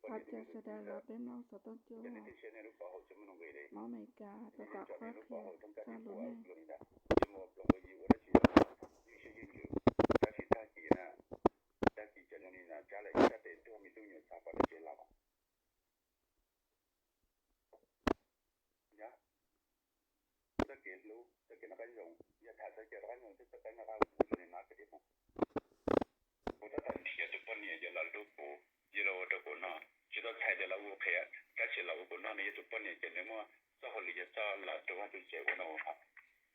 Thov caw sawv daws los peb mloog xov tooj cua Hmoob Amelikas tau tom qab qhia txog lus neej. Tab sis tag kis na, tag kis cov zoo li no tsab lawm ib txoj tes tuag me tub me nyuam txog pov tsev los. Txoj kev hlub, txoj kev noj qab zoo, yog tham txoj kev noj qab zoo, txoj kev noj qab zoo li no kwv tij Hmoob. Kuv tab tom nrhiav tus poj niam yuav los hlub kuv, yuav los ua rau kuv noj, tsis tau txhais tias los ua qhia, tab sis los ua kuv noj no yog tus poj niam ces nws muaj txoj hauj lwm yog txoj los rau vaj rau tsev ua noj ua haus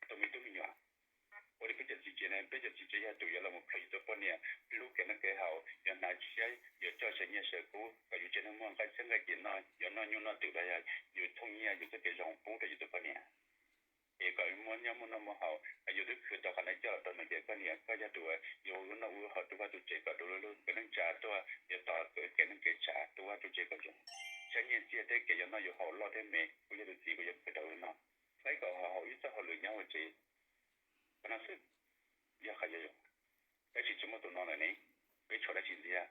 rau me tub me nyuam. Ua li peb cov txiv tsev ne, peb cov txiv tsev yog tus yuav los mus plhws yus tus poj niam, hlub kev noj kev haus, yuav hnav tshiab, yuav coj saw nyiaj saw kub kom yus tsev neeg muaj nqaij txhiab nqaij cim noj, yuav noj nyuj noj twm los yog yus thooj nyiaj yus txoj kev zoo pub rau yus tus poj niam. Es kom muaj nyob muaj noj muaj haus, yus twb khwv tau qhov no coj los rau nws tias koj niam koj yog tus yuav ua noj ua haus rau vaj rau tsev kom rau lub kev neej tsa tuaj, yuav tos kev neej kev tsa rau vaj rau tsev kom zoo. Saib nyiaj txiag thiab kev yuav noj yuav haus loj thiab me, kuv yog tus txiv kuv yuav khwv rau lub no, saib kom haus ib txoj hauj lwm nyob hauv tsev. Qhov no xwb yog qhov yuav zoo. Tab sis tsis muaj tus no lawm ne, peb tshuav dab tsi ntxiv?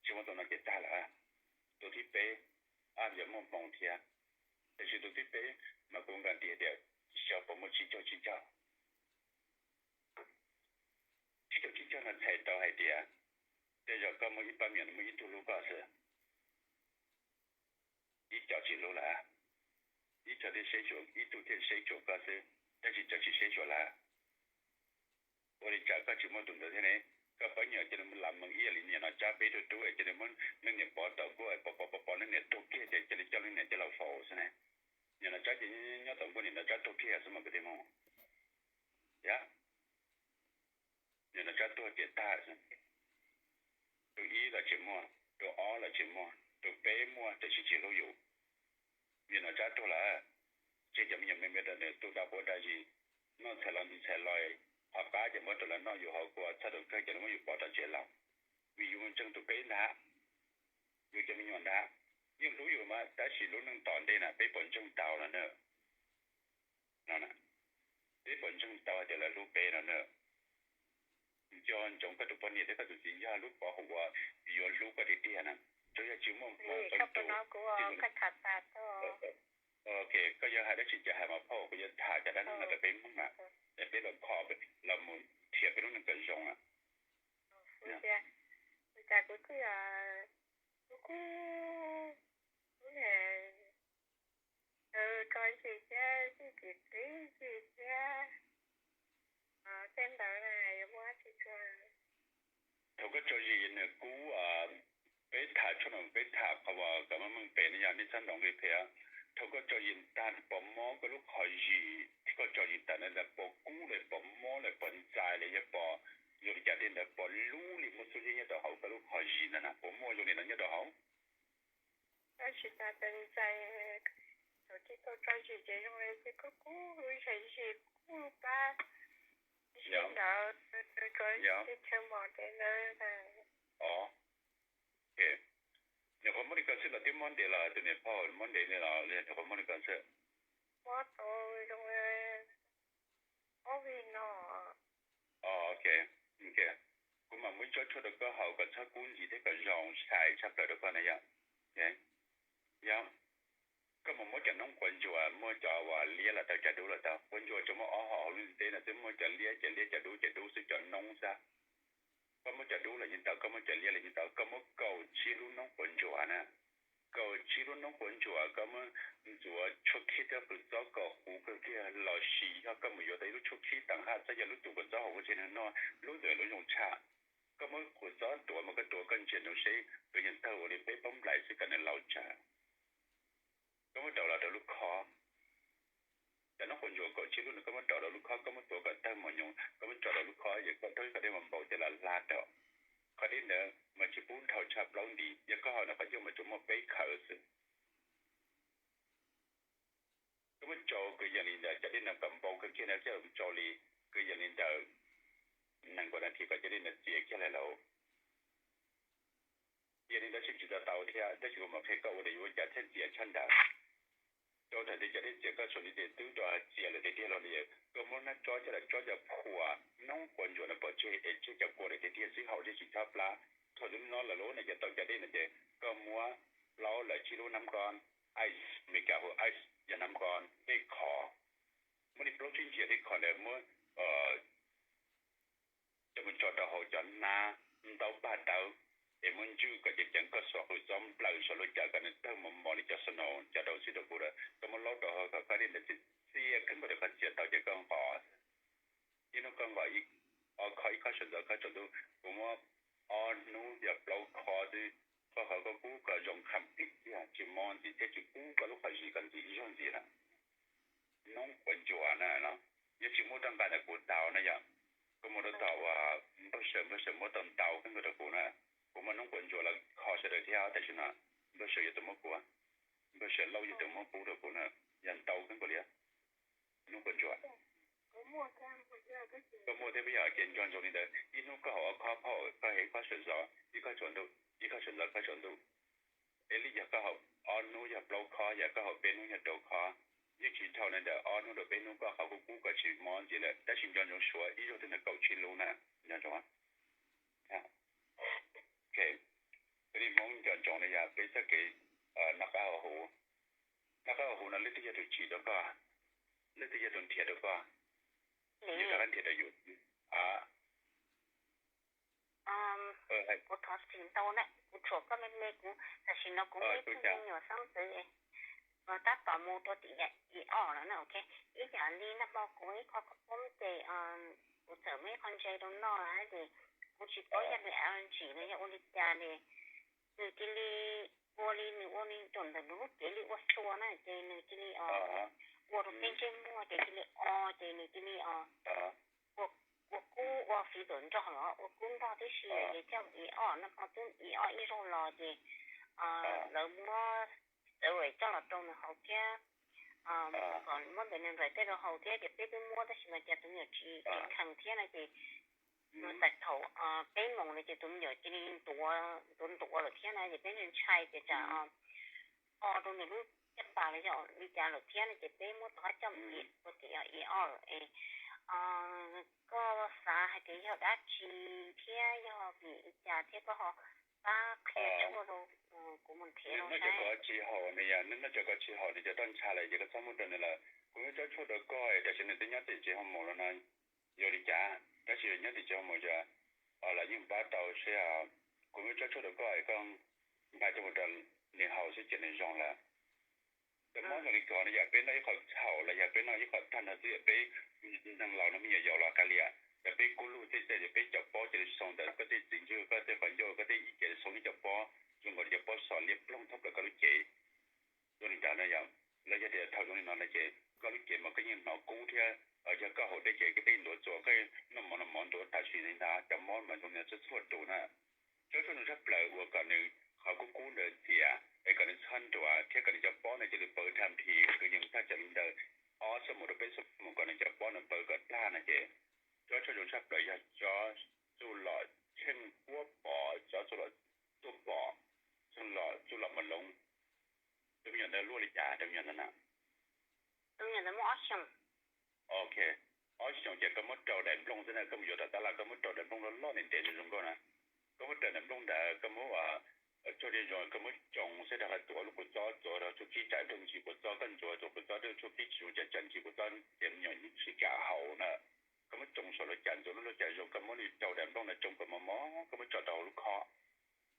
Tsis muaj tus no ces tag lawm. Tus thib peb, ab, yog muaj hmoo thiab, tiam sis tus thib peb mas kuv nkas tias tias xyov puas muaj tsib caug tsib caug. Tsib caug tsib caug no txhais tau hais tias tej zaum koj muaj ib pab me nyuam muaj ib tug hlub koj xwb. Ib co tsis hlub lawm, ib co thiaj seb xyuas, ib tug thiaj seb xyuas koj xwb, tab sis cov tsis seb xyuas lawm. Ua li cas koj tsis muaj tus ntawd thiab ne? Koj pab nyuam cia li lam mees ib yam li niam Nom Tsab peb tug tub, cia li muab leej niam pov tom nkuaj, pov pov pov pov leej niam tuag kiag ces cia li coj leej niam coj los faus xwb ne. Niam Nom Tsab ces nyob tom nkuaj niam Nom Tsab tuag kiag xwb mas kwv tij Hmoob. Yog, niam Nom Tsab tuag ces tag xwb. Tus ib los tsis muaj, tus ob los tsis muaj, tus peb muaj tiam sis tsis hlub yus. Vim Nom Tsab tuag lawm, tseg cov me nyuam me me rau nws tu da quav da zis, noj txhais los ntxhais los, qhov qab ces muab rau lawv noj, yus haus kua txog tus kawg ces lawv muab yus pov tom tsev los. Vim yus mus ntseeg tus peb ntag, yus cov me nyuam ntag, yeej hlub yus mas tab sis lub neej tom ntej na peb puas ntseeg tau no na? No, peb puas ntseeg tau hais tias lawv hlub peb no na? Nco ntsoov koj tus poj niam thiab koj tus txiv yog lub pov hwm uas yuav hlub koj tiag tiag na, tsuas yog tsis muaj hmoo tau tus. Ok, koj yuav hais dab tsi ces hais mas phauj, kuv yuav tham cov dab neeg no rau peb Hmoob na, es peb los kho, los mus nrhiav peb lub neej kom zoo na. Kuv kuj, kuv kuj, kuv, ko ntsis thiab xij tsis qib ntsis thiab, tej ntawd na yuav muaj dab tsi tso? Thaum koj tso zis nws kub, peb tham tshuaj no peb tham qhov uas koj muaj meej pem no yog nej txhob ntaus nqi phem. Thaum koj tso zis tag pom mob koj lub qhov zis, koj tso zis tag ntawd puas kub li, puas mob li, puas ntxais li, yog puas zoo li cas tej ntawd, puas lub li muaj xub yeeb nyob rau hauv koj lub qhov zis ntawd na, puas muaj zoo li no nyob rau hauv? Tab sis tas tes ntxais, thaum tsis tau tso zis ces zoo li kub kub lub zis, kub lub pab, zis ntawd, tsis chaw mos tes ntawd. Nyuam qhuav muab li ko xwb los twb mob ntev los tus niam phauj, mob ntev li los nyuam qhuav muab li ko xwb? Mob tau zoo ob vij no. Ok, kuv mam muab ib tsob tshuaj rau koj haus kom txhob kub ntsis thiab kom zoo sai tshaj plaws rau koj na yom. Yog koj mus muab cov noob quav ntsuas, muaj cov uas liab los tau cov dub los tau, quav ntsuas tsuas muaj ob hom hauv lub ntiaj teb no xwb, muaj cov liab, cov liab, cov dub, cov dub xwb, cov noob xwb. Koj muab cov dub los yeej tau, koj muab cov liab los yeej tau, koj muab kaum tsib lub noob quav ntsuas na, kaum tsib lub noob quav ntsuas, koj muab ntxuav tshuaj khib thiab kua txob kom huv kawg kiag los sis yog koj mus yuav tau ib lub tshuaj khib teem haj txhob yog lub tus kua txob hauv ua tsev neeg noj, lub ntawd lub zoo tshaj. Koj muab kua txob tuav mas koj tuav koj ntsia nroo seb koj yeej tawg ua li peb paub nplaim xwb kom nws laus tsawg. Koj muab rau los rau lub khob, cov noob quav ntsuas kaum tsib lub no koj muab rau rau lub khob, koj muab tuav kom tawg mos nyoos, koj muab tso rau lub khob, yog koj rau ib qho dej mas npaum ces lam hla rau. Qhov dej ntawd mas tsis pub dhau tshaj plaub ntiv, yog koj haus ntawm qhov ncauj mas tsuas muaj peb khaws xwb. Koj muab tsau kwv yees li ntawd, cov dej no kom npau kawg kiag na, coj mus tsau li kwv yees li ntawd nees nkaum nas this kom cov dej no txias kiag lawm lauj. Yog li ntawd sib tsis tau tau thiab, tab sis kuv mam qhia koj ua tias yuav ua cas thiaj txias tshaj ntawd. Rau thaum twg cov dej txias koj suav li tias twb rau txias lawm tiag tiag los li, koj muab nab tsob coj los tsob cov phuam noob quav ntsuas no pov tseg es tseg cov kua lawm tiag tiag xwb, haus thiaj tsis chob plab. Thaum twg no lawm lub no ces tau cov dej no ces koj muab plaub lawm tsib lub nab nkob ice, Amelikas hu ice yog nab nkob dej khov. Muab li plaub tsib ntsiav dej khov ntawd muab coj mus tso rau hauv cov hnab ntaub paj dawb, es muab ntswj kom ceev ceev, koj xuas qws txob nplawm saum lub cav kom nws tawg mos mos li cov snow, cov daus xib daus bu lawm, koj muab laub rau hauv kom koj dej ntawd txias txias kheeb kom koj txias tau ces koj nqos. Ib hnub koj nqos ob khob, ib khob sawv ntxov khob tsaus ntuj. Kuv muab ob hnub yog plaub khob xwb, koj qhov koj kub kom zoo kham pib kiag, tsis mob ntxiv thiab tsis kub koj lub qhov zis kom ntxiv ib zaug ntxiv lawm. Noob quav ntsuas na, yog tsis muaj roj nqa ntawm kuv tau na yom, koj muab rau tom uas npawg Sawm, npawg Sawm muab tau ntau kheeb rau kuv na. Kuv muaj noob quav ntsuas los kho sawv daws thiab, tam sim no npawg Sawm yog tus muab kuv, npawg Sawm Lauj yog tus muab pub rau kuv na, yog ntau kheeb kuv li. Noob quav ntsuas koj muaj thiab peb yog ces nco ntsoov li ntawd, ib hnub koj haus ob khob phauj, koj hais ib khob sawv ntxov ib khob tsaus ntuj, ib khob sawv ntxov khob tsaus ntuj. Es li yog koj haus ob hnub yog plaub khob, yog koj haus peb hnub yog rau khob, yeej tsis dhau li ntawd, ob hnub rau peb hnub koj qhov kub kub kom tsis mob ntxiv lawm, tab sis nco ntsoov suav ib zaug twg ntawd kaum tsib lub na, nco ntsoov. Kwv tij Hmoob nco ntsoov na yog peb txoj kev noj qab haus huv, noj qab haus huv no leej twg yog tus tsim rau koj, leej twg yog tus nrhiav rau koj, yus rov qab nrhiav rau yus. Kuv thov txim ntau na, kuv tshuam koj me me, kuv tam sim no kuv muaj ib tug me nyuam xeeb ntxwv tab tom mus rau tim i ob lawm na, ok. Ib yam li nag hmo kuv ib qho koob ces kuv txawm muaj ib qho ntse rau noj ces kuv tsis paub yog nws allergy los yog ua li cas ne, nws cia li ua li nws ua li rau ntawm nws lub cev li ua xua na, ces nws cia li ua rau peb ntsej muag ces cia li o, ces nws cia li ua kub ua fiv tuam nrog los ua kub nrog tib si, ces coj i ob nag hmo twb i ob ib zaug los ces lawv muab steroid coj los rau nws haus thiab, kom muab ntawm nws nplaim tej rau haus thiab, ces peb twb muab tab sis mas cas tus me nyuam tsis tsis kheev thiab no ces nws txais thaum peb moos no ces tus me nyuam cia li ntuav ntuav ntuav lawm thiab na, ces peb ntshai ntshai ces tsam o rau nws lub caj pas los yog li cas lawm thiab no ces peb muab rov qab coj mus ua tim i ob lawm es koj xav hais tias yog dab tsi thiab yog vim li cas thiab koj ho pab qhia tshuaj rau kuv mus nrhiav rau saib. Noj cov koj tsis haum no yog, noj cov koj tsis haum nws cov toj ntsha lawm ces koj txhob muab rau nws lawm. Kuv muab tsob tshuaj rau koj tab sis nws twb nyob tim tsev ho mus los no yog li cas, tab sis nyob tim tsev ho mus yog lawv yeej pab tau seb. Kuv muab tsob tshuaj rau koj es koj nqa coj mus rau nws haus xwb ces nws zoo lawm. Cov mob zoo li ko no yog peb noj ib qho haum los yog peb noj ib qho tag nrho xwb, yog peb neeg laus no me nyuam yaus los kav liam, yog peb kub lug tej tej yog peb cov pob cia li xoo ntawm koj tej txiv ntswg, koj tej qhov ncauj, koj tej ib ce xoo li cov pob zoo nkaus li cov pob xom liab ploog thoob plaws koj lub cev. Zoo li ntawd no yog, los yog tias thaum zoo li no no ces koj lub cev mas koj yeej hnov kub thiab, yog koj haus dej ces koj dej ntuav txuas, koj noj mov no mov ntuav tam sim li ntawd cov mob mas zoo li txhua txhua tus na. Tsob tshuaj zoo tshaj plaws uas kom nws qhov kub kub ntawd txias es kom nws txhob nruas thiab kom nws cov pob no cia li pawv tham phi kwv yees tag cov li ntawd, ob xuab moos rau peb xuab moos kom nws cov pob no pawv kom tag no ces tsob tshuaj zoo tshaj plaws yog tsob txuj lom tsheej kuab pom, tsob txuj lom tuaj pom, txuj lom txuj lom mos loob. Tus me nyuam ntawd luaj li cas tus me nyuam ntawd na? Tus me nyuam ntawd muaj ob xyoos. Ok, ob xyoos ces koj muab rau daim nplooj xwb na, koj mus yuav tom tab laj koj muab rau daim nplooj loj loj ntev ntev zoo zoo nkauj na. Koj muab rau daim nplooj ntawd koj muab tshuaj zoo zoo koj muab tsoo xwb rau qhov tuav lub kua txob, tuav rau tshuaj kib tsam rau ntsis kua txob, koj ntxuav tuav kua txob rau tshuaj kib tsis zoo tsam tsam ntsis kua txob ces me nyuam yeej tsis kam haus na. Koj muab tsoo saum lub cas, ntxuav lub lub cas zoo, koj muab li rau daim nplooj ntawd tsoo kom mos mos, koj muab tso rau hauv lub khob.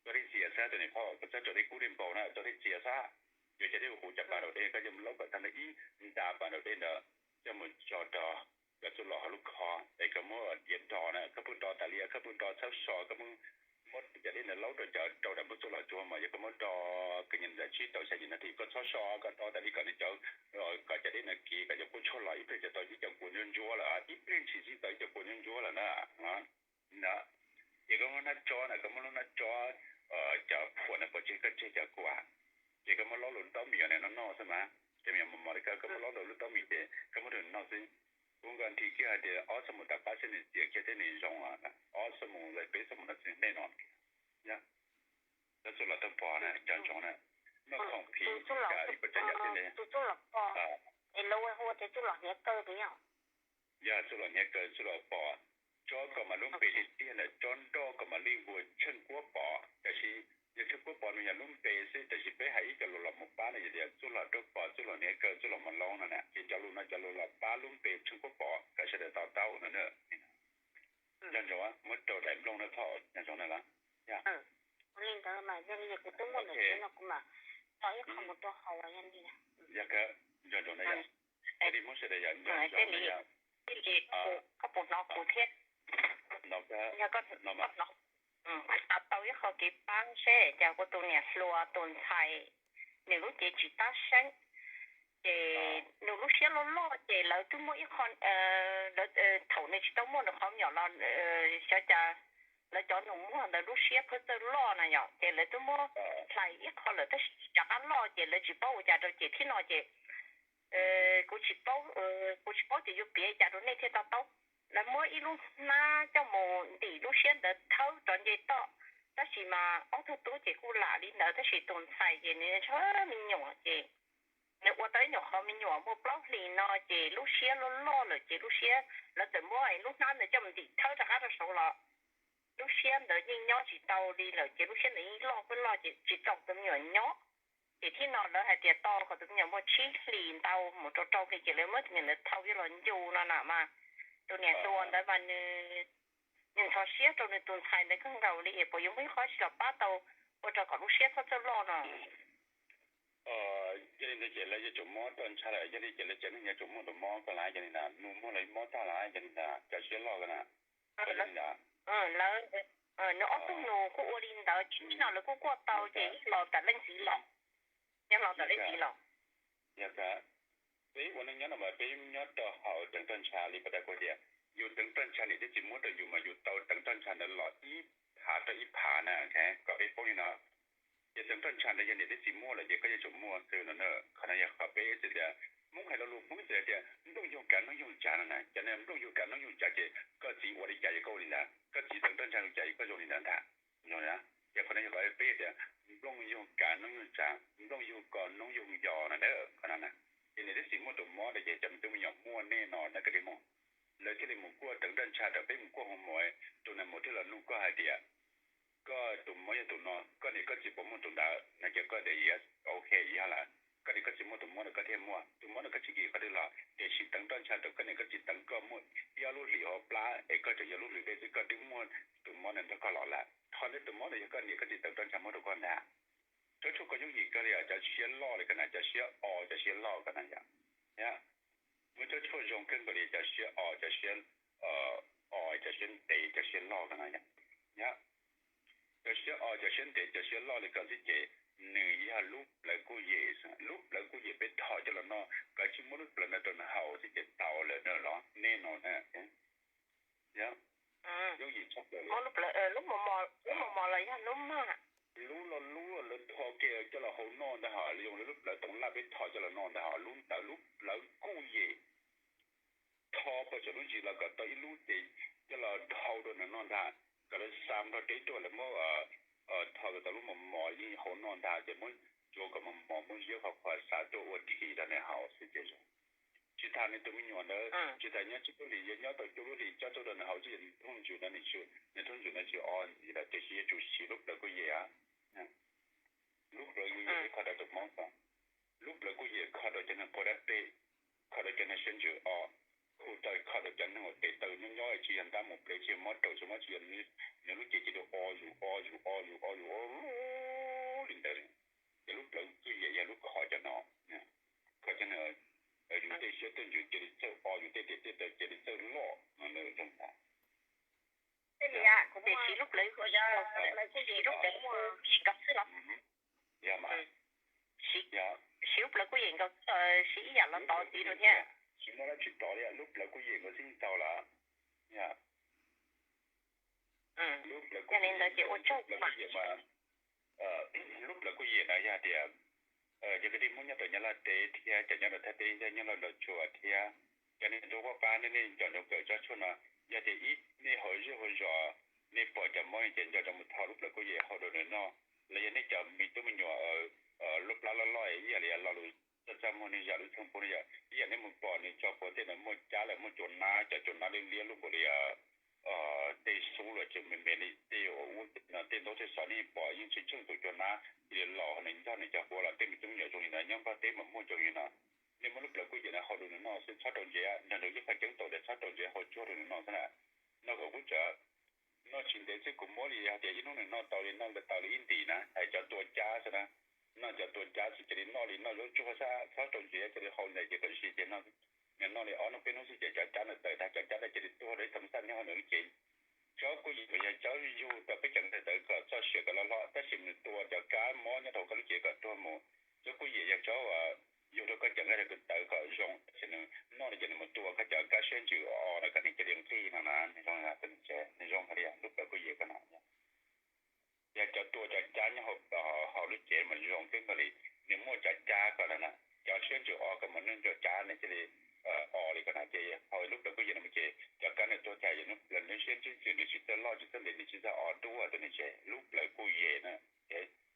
Rau dej txias xwb, tus niam phauj koj txhob rau dej kub dej npau na, rau dej txias xwb. Yuav cov dej huv huv cov pas nraum dej koj coj mus laub kom tag nrho ib nta pas nraum dej ntawd, coj mus tso rau cov txuj lom hauv lub khob es koj muab diav do na, koj pheej do tas li, koj pheej do txhob so, koj muab cov dej ntawd laub rau cov rau daim nplooj txuj lom tsuag mas yog koj muab do kwv yees ntawm tsib tau xya yim nas this, koj txhob so, koj do tas li kom nws cov, kom cov dej ntawd kiv kom cov kua tshuaj los ib pliag cov tau ib co kua ntsuab ntsuab lawm, ib pliag ntshis txij tau ib co kua ntsuab ntsuab lawm na. Ntawd ces koj muab hnab tsob na, koj muab lub hnab tsob cov phuam na pov tseg koj tseg cov kua, ces koj muab laub rau lub taub mis, yog nws noj noj xwb mas ces me nyuam mos mos li koj, koj muab laub rau lub taub mis ces koj muab rau nws noj xwb. Kuv nkaus nthi kiag hais tias ob xuab moos tom qab seb nws txias kiag thiab nws zoo, ob xuab moos los peb xuab moos no xwb nej no. Cov txuj lom tuaj pom na, nco ntsoov na, noj khoom phi cas ib puas tsav yam thiab ne. Tus txuj lom pom es lawv hu tias txuj lom hniav kaw puas yog? Yog txuj lom hniav kaw, txuj lom pom. Tsob kaus mas lub npe tiag tiag ntawm tsob nroj kaus mas lij hu ua tsheej kuab pom, tab sis yog tsheej kuab pom no yog lub npe xwb, tab sis peb tias txuj lom rab pom, txuj lom niam kaw, txuj lom mos laub no na, ces cov lus no cov lus los pab lub npe Tsheej Pob Pov kom sawv daws to taub no na. Nco ntsoov muab rau daim nplooj no thaum nco ntsoov na los. Li ntawd mas yog li kuv twb muaj ntawm no kuv mam tso ib qho mus rau hauv yog li. Yog kawg, nco ntsoov na yom. Li muab sawv daws yom, nco ntsoov na yom. Koj puas hnov kuv thiab? Hnov kawg, hnov mas. Kuv xav tau ib qho kev pab seb cas kuv tus niam hluas tus ntxhais nws lub cev tsis tab seeb, ces nws lub siab loj loj ces lawv twb muaj ib qho, thaum nws tsis tau muaj nws qhov me nyuam los xyov cas lawv cov nus muag ntawd lub siab pheej txawj loj na yom, ces lawv twb muab hlais ib qho lawm tab sis rov qab loj ces lawv tsis paub ua cas rau ces thiab no ces kuv tsis paub, kuv tsis paub ces yuav piav cas rau nej thiaj to taub. Lawv muab ib lub hnab coj mus ntim lub siab ntawd thawb rov nce toj, tab sis mas ob tug tub ces kuj lam li ntawd tab sis tus ntxhais ces nws txog me nyuam ces nws ua tau ib nyuam qhov me nyuam muaj plaub hlis no ces lub siab loj loj lawm ces lub siab lawv txawm muab lub hnab ntawd coj mus ntim thawb rov qab rau saud los lub siab ntawd yeej nyob tsis tau li lawm ces lub siab ntawd yeej loj pheej loj ces tsis txaus tus me nyuam nyob. Ces thiab no lawv hais tias tos kom tus me nyuam muaj tsib hlis ntau mus rau rau hli ces lawv muab tus me nyuam ntawd thau coj los ncu no na mas tus niam hluas ntawd mas nws ntxhov siab rau nws tus ntxhais ntawd kawg nkaus li es puas yuav muaj ib qho tsi los pab tau ua rau kom lub siab txhob txawj loj no. Yog li ntawd ces lawv yuav tsum mob rau ntsha lawm, yog li ces lawv tsev neeg yuav tsum muaj tus mob ko lawm, yog li ntawd nus muag lawv mob tag lawm, yog li ntawd cov siab loj ko na. Lawv, nws ob tug nus kuj ua li ntawd, tsis no lawv kuj kuaj tau ces los tam leej txiv los, yog los tam leej txiv los. Yog kawg, peb ua neej nyob no mas peb nyob rau hauv teev roj ntsha li pas tas kuv tias, yus teev roj ntsha niam thiab txiv muab rau yus mas yus tau teev roj ntsha ntawd los ib phav rau ib phav na, kom peb paub li no. Ces teev roj ntsha ntawd yog niam thiab txiv muaj lawm ces koj yuav tsum muaj xwb no na. Qhov no yog qhov peb txwv tias, Hmoob hais lo lus Hmoob txwv tias nplooj yug kav noob yug tsav no na, cov niag nplooj yug kav noob yug tsav ces koj txiv ua li cas ces koj ua li ntawd, koj txiv teev roj ntsha li cas ces koj zoo li ntawd ntag. Ces qhov no yog qhov peb tias nplooj yug kav noob yug tsav, nplooj yug kov noob yug yos no na, qhov no na. Ces niam thiab txiv muaj tus mob lawm ces cov me tub me nyuam muaj nej no na, koj li mus, lawv thiaj li mus kuaj teev roj ntsha rau peb mus kuaj hoo mos, tus niam mus thiaj los nug koj hais tias koj tus mob yog tus no, koj niam koj txiv puas muaj tus ntawd no ces koj tias ok yog lawm, koj niam koj txiv muaj tus mob ntawd koj thiaj muaj, tus mob ntawd koj tsis kis koj twb los, tiam sis teev roj ntsha rau koj niam koj txiv teev koj muaj ib ob lub hlis hauv plab es koj tseem yog lub hlis dej xwb koj twb muaj tus mob ntawd nrog koj los lawm. Qhov ntawd tus mob ntawd yog koj niam koj txiv teev roj ntsha muab rau koj ntag. Cov tshuaj koj yooj yim kawg li, cov siab loj li ko na, cov siab o, cov siab loj ko na yom. Muaj cov tshuaj zoo kawg nkaus li, cov siab o, cov siab o, cov siab ntev, cov siab loj ko na yom. Cov siab o, cov siab ntev, cov siab loj li ko xwb ces nws yog lub plawv kuj yem, lub plawv kuj yem peb tho coj los noj, koj tsis muab lub plawv ntawd rau nws haus xwb ces tau lawm na los nej no na. Yooj yim tshaj plaws li. Lub, lub mos mos los yog lub mag. Lub loj lub lawv tho kiag coj los hau noj ntag hos, zoo li lub plawv toov laj peb tho coj los noj ntag hos, lub ntawd lub plawv kuj yem. Tho pes tsawg lub ntsis los kom tau ib lub ces coj los hau rau nws noj ntag. Kom lawv xa nrog deb tuaj lawv muab tho kom tau lub mos mos yeej hau noj ntag ces muab tsuav kom mos mos muab ziab qhuav qhuav xa tuaj ua thi rau nws haus xwb ces zoo. Tsis tas nws tus me nyuam ntawd tsis tas nyob tsib lub hlis, yog nyob tau cuaj lub hlis coj tuaj rau nws haus xwb ces nws thooj ntsws no, nws thooj ntsws no tsis o ntxiv lawm tiam sis yuav tsum siv lub plawv kuj yem. Lub plawv kuj yem kho rau tus mob ko, lub plawv kuj yem kho rau cov neeg quaj dab pej, kho rau cov neeg siab ntsws o, hu tau kho rau cov neeg uas tes taw nyob nyob tsis yog ntab mus plev tsis yog mob raum tsis mob tsis yog nws lub cev ces o zus o zus o zus o zus o li ntawd. Ces lub plawv kuj yem yog lub kho cov no, kho cov no, yus tej siab tej ntsws cia li txawj o, yus tej tiaj tej taw cia li txawj loj no na zoo ntag. Kuv tias siv lub plawv, siv lub plawv kuj yem nkaus xwb los? Yog mas, siv lub plawv kuj yem nkaus xwb los siv ib yam los tod ntxiv rau thiab? Tsis muaj dab tsi tod li, lub plawv kuj yem nkaus xwb tau lawm. Lub plawv kuj yem mas, lub plawv kuj yem na yog tias cov kwv tij Hmoob nyob rau Nyab Laj teb thiab cov nyob rau Thaib teb thiab nyob rau Los Tsuas thiab cov niag ntuj qub qab nej, nej nco ntsoov kawm cov tshuaj no. Yog tias ib nej hauv zej hauv zos nej pom cov mob ces nco ntsoov mus tho lub plawv kuj yem hau rau nws noj. Los yog nej cov me tub me nyuam lub plab loj loj ib yam li lo lus txaj txaj muag nej zam lub txheej pub nej yom, ib yam nej mus pom nws tso puag tej no muaj cab lawm muaj cua nab, cov cua nab liab liab lub npaum li tej xub los tseem me me li tej uas ub no tej ntaub tej xov nej pom yeej tsis tsheej tus cua nab. cia li los nws ncog nws cov huab los tej me tub me nyuam zoo li ntawd nyob Nplog teb mas muaj zoo li no. Nej muab lub plawv kuj yem no hau rau nws noj xwb, txhob rau ntsev, nrog nrog ib qho ceeb toom ntawd txhob rau ntsev, hau tsuag rau nws noj xwb na. Noj kom kub tsawv, noj tsis ntev xwb kuv muab li hais tias ib hnub nws noj tau li noj tau li ib ntim na, hais cov tua cab xwb na. Noj cov tua cab xwb cia li noj li noj zaub tsuag xwb, txhob rau ntsev, cia li hau li ntawd ces kom sim ces noj. Nws noj li ob hnub peb hnub xwb ces cov cab ntawd tawm tag, cov cab ntawd cia li tuag rau ib tag mab xaj nyob hauv nws lub cev. Cov kuj yem yog cov yug rau peb cov ntawd kom txoj sia kom loj hlob, tab sis nws tua cov kab mob nyob rau koj lub cev kom tuag mus. Cov kuj yem yog cov uas yug rau koj cov nqaij rau koj tawv kom zoo, tab sis nws noj li ces nws mus tua koj cov kab siab ntsws o no kom nws cia li nqig no na, nws zoo li, nws zoo li lub plawv kuj yem ko no. Yog cov tua cov cab nyob hauv lub cev mas zoo kawg nkaus li, nws muaj cov cab ko lawm na, cov siab ntsws o ko mus nrog cov cab nws cia li o li ko na, ces hauv lub plawv kuj yem no ces cov kab nws tuag cas yog nws siab ntsws nws tsis txawj loj tsis txawj ntev nws tsis txawj o dua rau nws ces lub plawv kuj yem na.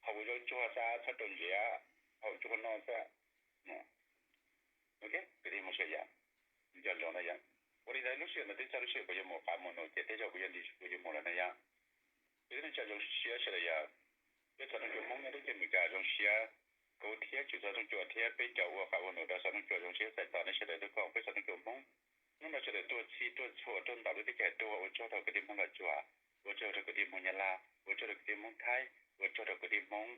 Hau ua zaub ntsuag xwb, txhob rau ntsev, hau tsuag noj xwb. Ok, kwv tij Hmoob sawv daws, nco ntsoov na yom. Ua li ntawd lub sij hawm no twb txog lub sij hawm kuv yuav mus qav mus num ces tej zaum kuv yuav nti kuv yuav mus lawm na yom. Peb tib neeg tsa zoo siab sawv daws yom. Peb xov tooj cua Hmoob nyob teb chaws Amelikas zoo siab, kuv thiab tswv xov tooj cua thiab peb cov ua qav ua num rau xov tooj cua zoo siab txais tos nej sawv daws tuaj koom peb xov tooj cua Hmoob. Hnub no sawv daws tuaj txhij tuaj txhua tuaj ntaus lub teb chaws tuaj, ua tsaug rau kwv tij Hmoob Los Tsuas, ua tsaug rau kwv tij Hmoob Nyab Laj, ua tsaug rau kwv tij Hmoob Thaib, ua tsaug rau kwv tij Hmoob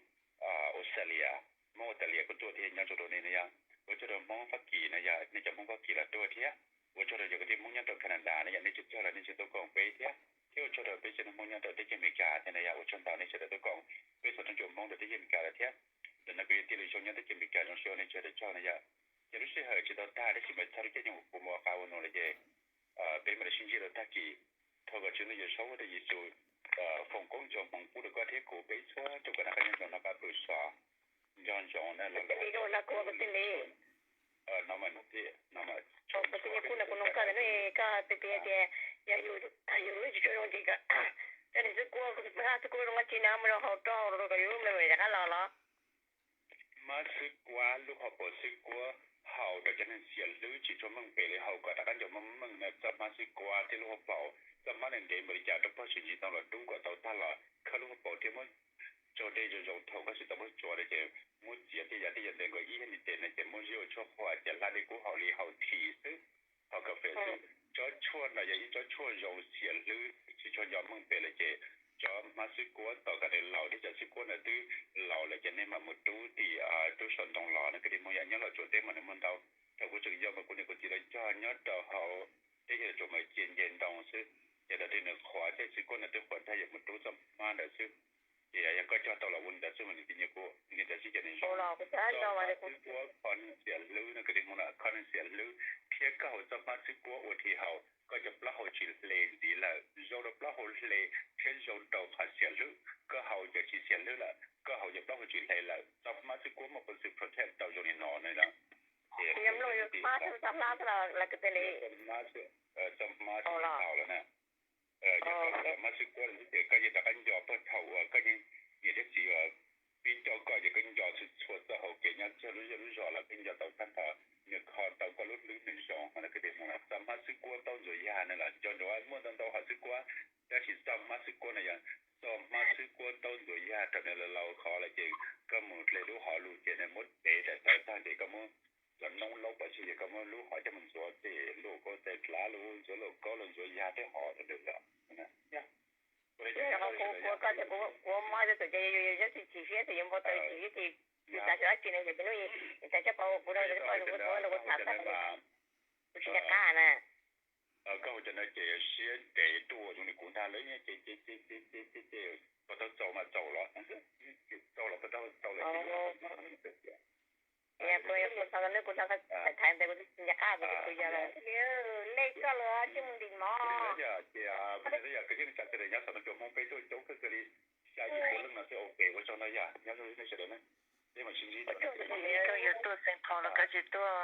Australia, Hmoob Australia kuj tuaj thiab, nyob zoo rau nej na yom. Ua tsaug rau Hmoob Fab Kis na yom, nej cov Hmoob Fab Kis los tuaj thiab. Ua tsaug rau cov kwv tij Hmoob nyob rau Canada na yom, nej tsis txog los nej tsis tuaj koom peb thiab. Thiab ua tsaug rau peb tsev neeg Hmoob nyob rau teb chaws Amelikas thiab na yom, ua tsaug ntau nej sawv daws tuaj koom peb xov tooj cua Hmoob rau teb chaws Amelikas lawm thiab. Ntawm no kuv yog Tij Lwm Zoo nyob teb chaws Amelikas, zoo siab ua nej sawv daws tsaug na yom. Ces lub sij hawm tsis tau tag tab sis mas txog lub caij nyoog kuv mus ua qav ua num lawm ces peb mam li sib ntsib rau tag kis. Thov kom Tswv Ntuj Yawm Saub thiab Yexus foom koob ntsoo hmoov pub rau koj thiab kuv peb txhua tus kom noj qab nyob zoo noj qab pw sov, nco ntsoov na. Kuv tij Lis, no mas kuv tij Lis kuj nug koj ntawm no, koj piav tias yog yus lub tsis tshua zoo ces koj, cov niag xwb kuab, xwb kuab zoo dab tsi na, muab rau haus rau rau kom yus lub memory rov qab los los? Mab xwb kuab, lub hauv paus xwb kuab haus rau cov neeg xiam hlwb tsis tshua meej pem li, haus kom rov qab nco meej meej na. Txoj hmab xwb kuab thiab lub hauv paus, txoj hmab ntev ntev npaum li cas rau pog tsis ntsig ntoo los dub kom tau tag los khawb lub hauv paus thiab muab tsau dej zoo zoo, thaum koj tsis tau muab tsuav li ces muab txiav tej yam tej yam ntev nkaus ib yam li tes no ces muab ziab ua tshuaj qhua ces hlab dej kub haus li haus this xwb, haus kas fes xwb. Tsob tshuaj no yog ib tsob tshuaj zoo xiam hlwb tsis tshua nco meej pem lawm ces tsob hmab xwb kuab tos kom nws laus thiab cov xwb kuab ntawd twb laus lawm ces nej mam mus rub tim rub saum ntoo los na kwv tij Hmoob yom. Nyob Los Tsuas teb mas nws muaj ntau. Thaum kuv tseem yau mas kuv niam kuv txiv lawv cog nyob rau hauv teb chaws Los Tsuas mas cia nce ntoo xwb, ces thaum twg nws qhuav thiab xwb kuab ntawd twb qhuav tag yuav mus rub txoj hmab ntawd xwb. Ces yog koj cog tau los ua li ntawd xwb mas nws tsis nyiam kuv, ua li ntawd xwb ces nws zoo. Txoj hmab xwb kuab kho neeg xiam hlwb no kwv tij Hmoob na, kho neeg xiam hlwb thiab koj haus txoj hmab xwb kuab ua thi haus koj cov plaub hau tsis hle ntxiv lawm, zoo rau plaub hau hle thiab zoo rau qhov xiam hlwb. Koj haus cov tsis xiam hlwb lawm, koj haus cov plaub hau tsis hle lawm, txoj hmab xwb kuab muaj peev xwm protect tau zoo li no na. Txoj hmab xwb tau los na. Yog koj haus cov hmab xwb kuab lawm xwb ces koj yeej rov qab nco pog thaum uas koj yeej niam thiab txiv uas pib coj koj ces koj nco txhua txhua txoj hau kev nyob txhua lub zej lub zos los koj nco tau tag nrho, nws kho tau koj lub hlwb nws zoo. Ho no kwv tij Hmoob, txoj hmab xwb kuab taub ntxuav yag no los nco ntsoov muaj ntau ntau hom xwb kuab, tab sis txoj hmab xwb kuab no yog txoj hmab xwb kuab taub ntxuav yag, thaum nws laus laus khov lawm ces koj mus hle lub hom lug ces nws muab tev daim tawv tag ces koj muab cov noob laub pov tseg ces koj muab lub hom coj mus ntxuav tej luam kaub tej dlav lub, ntxuav luam kaub los ntxuav yag tej hom ntawd yom. Kuv, kuv, koj tias kuv mob tus ces yus yog tsis chim siab ces yus npau taws chim siab ces yus xav xyuas dab tsi no ces hnub ib xav coj pov kuv rau kuv tham tag, kuv tsis nco qab na. Koj hu cov no ces siab ntev tuaj zoo li kuv ntag lawm ces ces ces ces ces puas tau txaus mas txaus los, txaus los puas tau txaus los. Kuv, kuv tau tham tham ntawd kuv tsis nco qab kuv yog lej koj los tsis mus ntim mov. Ces yog kwv tij neej tsa sawv daws nyob saum no cov Hmoob peb tuaj coob kawg li, xya yim pua leej no xwb, ok ua tsaug ntau yog nyob zoo nej sawv daws na. Peb mam sib ntsib. Koj yuav tuaj Saint Paul los koj tsis tuaj